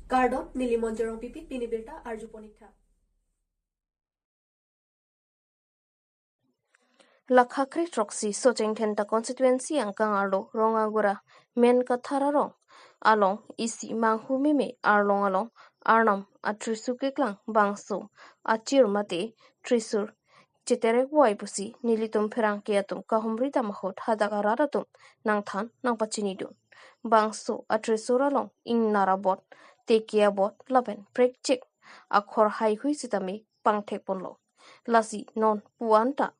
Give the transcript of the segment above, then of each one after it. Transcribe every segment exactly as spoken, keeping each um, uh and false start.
Kardom, neli Monjorong Pipi, pini birta arju ponik tha. Lakha kre throksi Socheng Dhenta constituency angkang arlo Rongagura Menkathar arong along isi manghu meme arlong along Arnam atrisu keklang bangso achir mate trisur cheterek voi pusi nelitum pherangke atum kahumri dam ahut hadak arat atum nangthan nangpachinidun. Bangso atrisur along ingnar abot, teke abot lapen prekchek akhor haihui sitame pangthek ponlo. Lasi non puan ta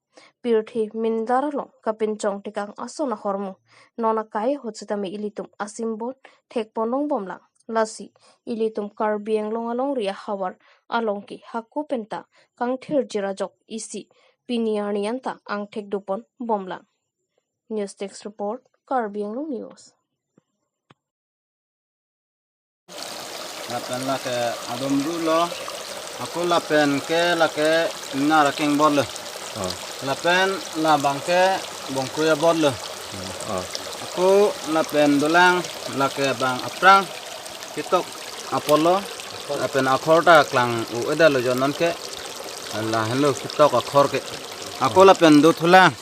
pirthe mindar along kapinchong tekang ason ahormu non akai ahut sitame ilitum asymbol thek pon longbomlang. Lasi ilitum Karbi Anglong alongri ahavar along ke hako penta kangthirjir ajok isi pini arni anta angthek dopon bomlang. News Desk Report, Karbi Anglong News. Lapen lake adomru lo, ako lapen ke lake ingnar akeng bot lo. Oh. Lapen labang ke bongkrui abot lo. Oh. Ako lapen dolang lake bang aphrang ketok apot lo, lapen akhor ta klang-o-edetlo jo non ke. Lahenlo ketok akhor ke. Ako lapen dothulang.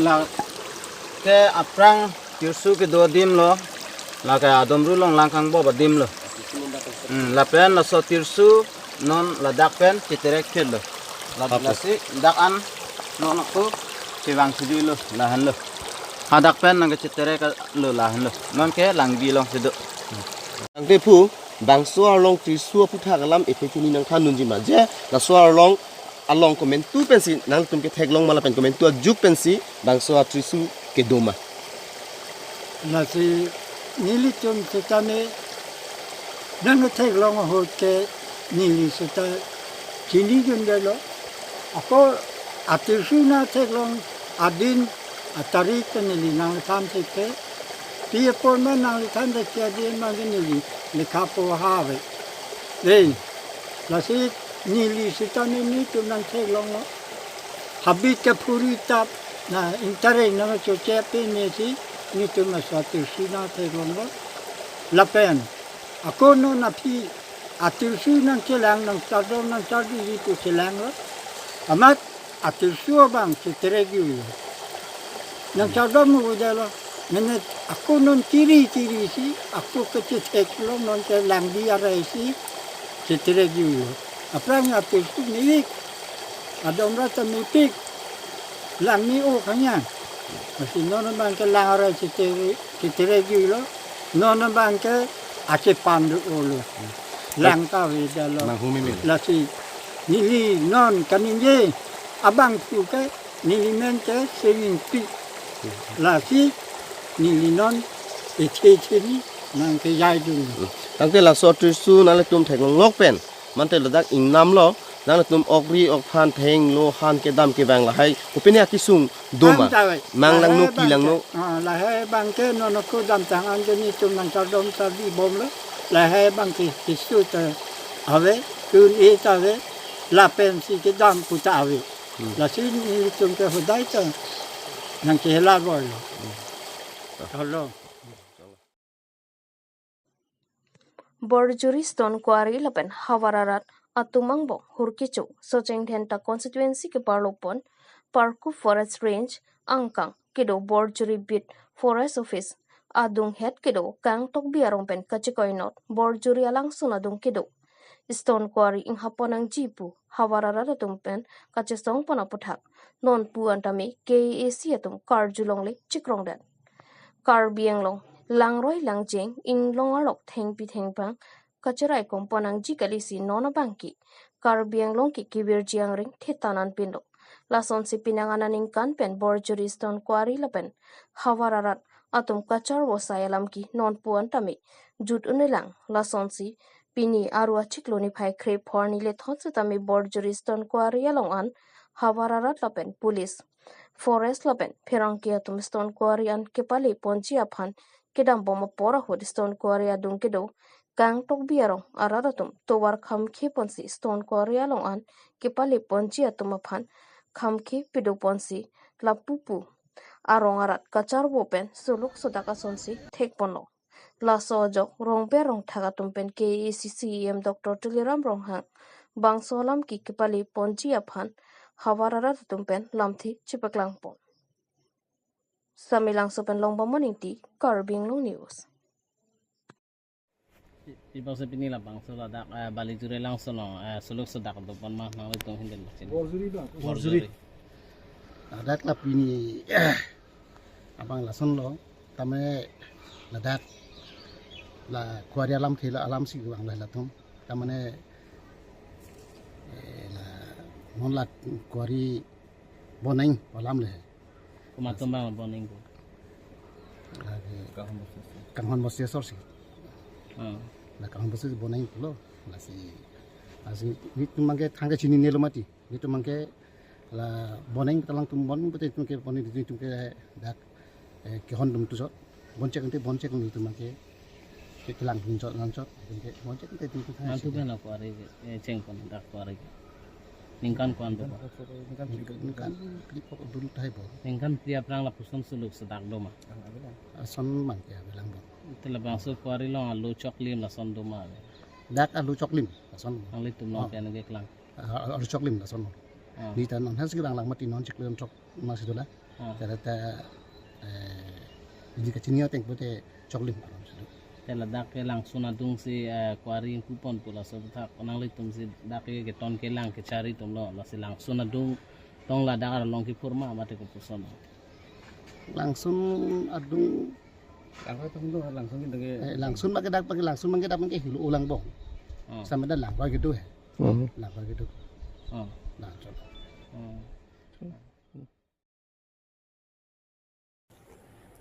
Lake aphrang tirsu kedo adim lo, lake adomru longlangkang bop adim lo. Hmm, lapen laso tirsu non ladak pen cheterek khel lo. La- Apo. Lasi dak an non ako chevang chejui lo lahenlo. Hadak pen nangkecheterek lo lahenlo. Non ke langbi alongsi do. Nangkepu bangso arlong tirsu aputhak alam ethe chini nangthan dunji ma je laso arlong along komantu pensi nangtum ketheklong ma lapen komantu ajuk pensi bangso atrisu kedo ma? Lasi nelitum sitame nangtheklong ahut ke neli sita chinidundelo. Ako atrisu nangtheklong adin atarik ke neli nangthan thek ke. Pi apor ma nangthan thek ke adin ma ke neli lekha po ha ave. Dei, lasi neli sita nelitum nangtheklonglo. Habit kephuri tap na ingtareng nangchoche pe nesi nelitum laso atrisu nangtheklonglo. Lapen ako non aphi atrisu nangchelang nangchardom nangchardiji pu chelanglo. Amat atrisu abang cheterek juilo. Nangchardom mo dalo. Mene ako non kiri kiri si, ako kechethek lo non ke langbi arai si cheterek juilo. Aphrang atrisu mevek. Adom rata mepik. Lang me-o kanya. Lasi non abang ke lang arai cheterek, cheterek juilo. Non abang ke achepan do-o lo. Lang ta avedetlo. Manghu meme. Lasi neli non kaningje abangphu ke neli men ke Sewinpi. Lasi neli non ethe chini nangkejaidun. Tangte laso atrisu nanglitum theklonglok pen mante ladak ingnam lo, nanglitum okri okphan thenglo han kedam kevang lahai kopine akesung do ma? Dam ta ave. Manglang no, lahai abang kilang ke, no? Ah, lahai abang ke non ako damtang an ke nelitum nangchardom chardi bomlo. Lahai abang ke keso ta ave, tun-e ta ave, lapen si kedam pu ta ave. Hmm. Lasi nelitum ke hodai ta nangkehela boilo. Hmm. Tolo. Borjuri Stone Quarry lapen Hawar arat atum angbong hur kecho Socheng Dhenta constituency keparlo pon Parku Forest Range angkang kedo Borjuri Beat Forest Office adunghet kedo Kangtokbi arong pen kachekoinot Borjuri alangsun adung kedo Stone Quarry inghap pon nangji pu Hawar arat atum pen kachesong pon aputhak non puan tame K A A C atum karjulongle chikrongdet. Karbi Anglong langroi langjeng inglong arlok thengpi thengphang kacherai kompon nangji kali si non abang ke Karbi Anglong ke kevirji angring thetan an pinlo. Lasonsi penang aningkan pen Borjuri Stone Quarry lapen Hawar arat atum kacharvo asai alam ke non puan tame jut un'elang. Lasonsi pini Aru achiklo niphai kre-pho arni lethot sitame Borjuri Stone Quarry along an Hawar arat lapen police, forest lapen pherangke atum Stone Quarry an kepale ponji aphan kedam bom apor ahut Stone Quarry adung kedo Kangtokbi arong arat atum tovar khamkhe ponsi Stone Quarry along an kepale ponji atum aphan khamkhe pedo ponsi lapu pu arong arat kacharvo pen suluk sodak asonsi thek ponlo. Laso ajok rongber rongthak atum pen K A A C C E M Doctor Tuliram Ronghang bangso alam ke kepale ponji aphan havar arat atum pen lamthe chepaklang pon. Samelangso pen Longbamon Ingti, Karbi Anglong News. Pi-, pi apotsi pini labangso ladak, eh, Balijuri Langsun along, eh, suluk sedak do pon ma nanglitum hindel machin. Borjuri do. Borjuri. Borjuri. Ladak la pini, abang lasonlo, tame ladak la quarry alam khela alam si abang la latum. Tamane, eh, la non la quarry boneng alam le. Komat atum abang boneng ko? Lake Kanghon Bose asor si. Ah. La Kanghon Bose boneng pulo. Lasi, lasi nelitum abangke thangke chininelo mati. Nelitum abangke la boneng ta alangtum boneng pute nelitum ke boneng nelitum ke dak, eh, kehon atum tu chot. Bonchek ante bonchek nelitum abangke ke kelang dun chot lang chot. Nelitum ke bonchek ante nelitum ke. Mantu ke na quarry ke, eh, cheng pon dak quarry ke. Ningkan ko-an do? Ningkan phli phli pok dun tahai bo. Ningkan phli aphrang lapuson suluk sedak do ma? Ason abangke avelang bo. Te labangso quarry along alu choklim lason do ma ave? Dak alu choklim lason. Nanglitum along, oh, pen ke kelang. Ah, alu choklim lason. Ah. Neta non hasi abang lang mati non chiklo chok masi dola. Ah. Tara ta, eh, neli kachini ateng pute choklim alam si do. Te ladak ke Langsun adung si, eh, quarry ingpu pon pu laso aputhak nanglitum si dak ke keton kelang kechari atumlo, lasi Langsun adung tong ladak arlong kephur ma mate kopuson? Langsun adung. Langsun adung do, Langsun ke do ke. Eh, Langsun abangke dak abangke Langsun abangke dak abangke helo olang bong. Oh. Sampai dak langkoi kedo he. Hmm. Langkoi kedo. Oh. Langsun. Oh.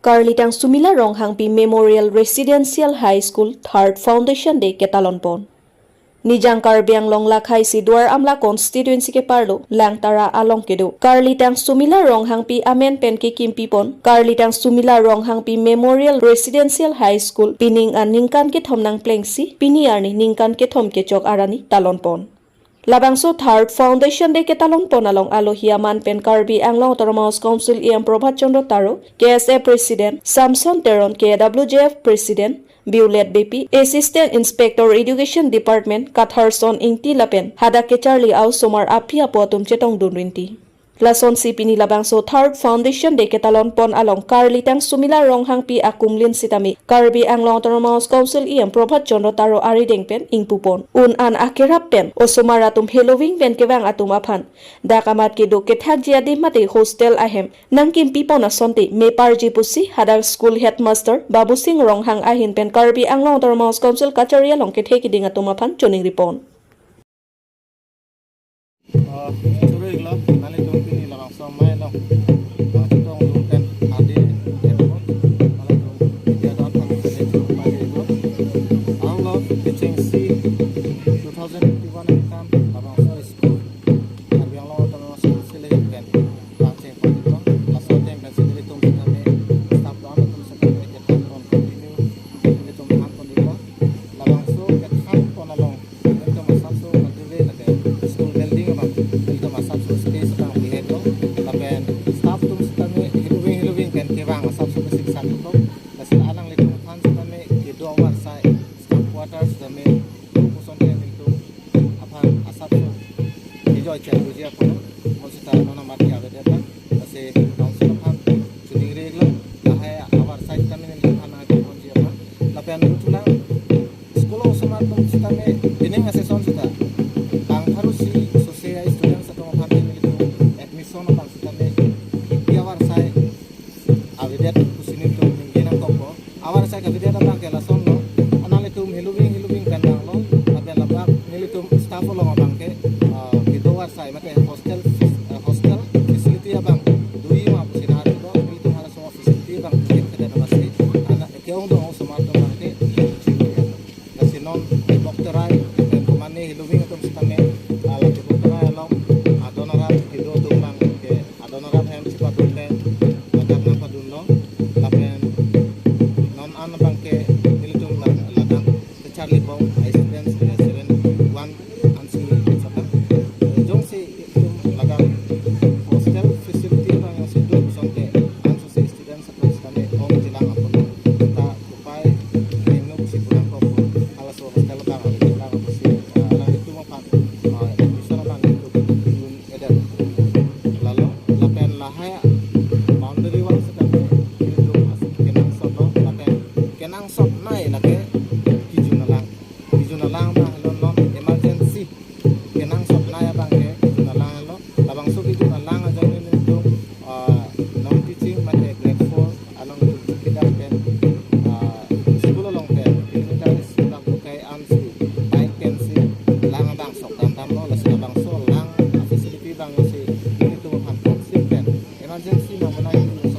Karlitang Sumila Ronghangpi Memorial Residential High School Third Foundation Day ketalon pon. Nijang Karbi Anglong lakhai si Duar Amla constituency keparlo Langtara along kedo Karlitang Sumila Ronghangpi amen pen kekimpi pon Karlitang Sumila Ronghangpi Memorial Residential High School pining an ningkan kethom nangplengsi pini arni ningkan kethom kechok arni talon pon. Labangso Third Foundation Day ketalon pon along alohi aman pen Karbi Anglong Autonomous Council E M Prabhat Chandra Taro, K S A President Samson Teron, K W J F President Violet Beypi, Assistant Inspector Education Department Katharson Ingti lapen hadak kecharli a-osomar api apo atum chetongdun rinti. Lasonsi pini labangso Third Foundation Day ketalon pon along Karlitang Sumila Ronghangpi akumlin sitame Karbi Anglong Autonomous Council E M Prabhat Chandra Taro arideng pen ingpu pon. Un an akerap pen osomar atum heloving pen kevang atum aphan dak amat kedo kethakji adim mate hostel ahem nangkimpi pon asonte meparji pusi hadak school headmaster Babusing Ronghang ahin pen Karbi Anglong Autonomous Council kachari along kethe kiding atum aphan choningri pon. Ah, choro-iklo, nanglitum pini labangso amei along, ah, chetongdun pen adi, eh, nanglitum media don aphan kachoro-iklo. Anglo kechengsi two thousand twenty-one angkam labangso school Karbi Anglong Autonomous Council ahin pen pangcheng pon-iklo. Laso ateng pensi nelitum sitame staff don atum sitame kethan pon continue nelitum than pon-iklo. Labangso kethan pon along nelitum asapso kadure lake school building abang, nelitum asapso space abang bihek lo, lapen staff atum sitame heloving heloving pen kevang asapso basic sak lo. Lasi alanglitum aphan sitame kedo avarsai staff quarters sitame do puson ke nelitum aphan asapso kejoi chengduji aphan, mo sita non amat ke avedet abang. Lasi council aphan choningri-iklo, lahai avarsai sitame nelitum aphan nangkeponji aphan. Lapen luthulang school osomar atum sitame pining a-session sita bang tharusi sose a-students atum aphan nelitum admission abang sitame pi avarsai avedet pusi nelitum ningje nangkokpo. Avarsai kavedet abang ke lasonlo, nanglitum heloving heloving pen vanglo, lapen labang nelitum staff along abang ke, ah, kedo avarsai mate hostel, ah, hostel facility abang doji ma pusi nangtulo, nelitum halaso facility abang bikin kedet abang si, ana ke-ongdung osomar atum abang ke, lasi non Bokterai pen komane heloving atum sitame, ah, lake Bokterai along adon arat kedo atum abang ke adon arat hem chepadun pen ladak nangpadunlo, lapen non an abang ke nelitum la-, ladak kecharli bom a-students, eh, seven one ansi sata. Eh, jongsi itum ladak hostel facility abang jongsi do puson ke ansose students atum sitame ongjilang apot ta upai ke Sina mana ini.